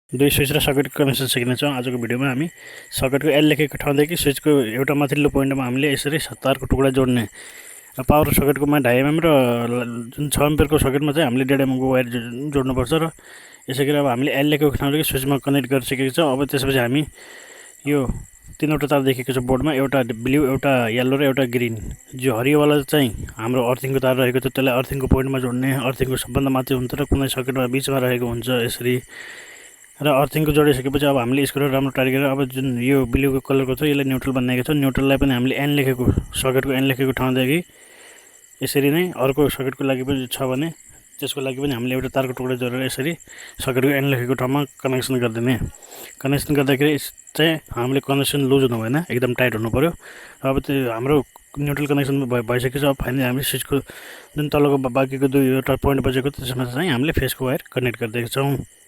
दुई स्विच र सकेटको कनेक्सन सिक्नेछौँ। आजको भिडियोमा हामी सकेटको एल लेखेको ठाउँदेखि स्विचको एउटा माथिल्लो पोइन्टमा हामीले यसरी तारको टुक्रा जोड्ने र पावर सकेटकोमा 2.5 mm र जुन 6 एम्पियरको सकेटमा चाहिँ हामीले 1.5 mm को वायर जोड्नुपर्छ। र यसै गरी अब हामीले एल लेखेको ठाउँदेखि स्विचमा कनेक्ट गरिसकेको छौँ। अब त्यसपछि हामी यो तीनवटा तार देखेको छ बोर्डमा, एउटा ब्लू, एउटा येल्लो र एउटा ग्रिन। जो हरियोवाला चाहिँ हाम्रो अर्थिङको तार रहेको छ, त्यसलाई अर्थिङको पोइन्टमा जोड्ने। अर्थिङको सबभन्दा माथि हुन्छ र कुनै सकेटमा बिचमा रहेको हुन्छ यसरी। र अर्थिङको जोडिसकेपछि अब हामीले स्क्रू राम्रो टाइट गरेर अब जुन यो ब्लूको कलरको छ यसलाई न्युट्रल बनाएको छ। न्युट्रललाई पनि हामीले एन लेखेको सकेटको एन लेखेको ठाउँदेखि यसरी नै अर्को सकेटको लागि पनि छ भने त्यसको लागि पनि हामीले एउटा तारको टुक्रा जोडेर यसरी सकेटको एन लेखेको ठाउँमा कनेक्सन गरिदिने। कनेक्सन गर्दाखेरि चाहिँ हामीले कनेक्सन लुज हुनु भएन, एकदम टाइट हुनु पर्यो। अब त्यो हाम्रो न्युट्रल कनेक्सन भइसकेको छ। अब फाइनली हामीले स्विचको जुन तलको बाँकीको दुईवटा पोइन्ट बचेको त्यसमा चाहिँ हामीले फेसको वायर कनेक्ट गरिदिएका छौँ।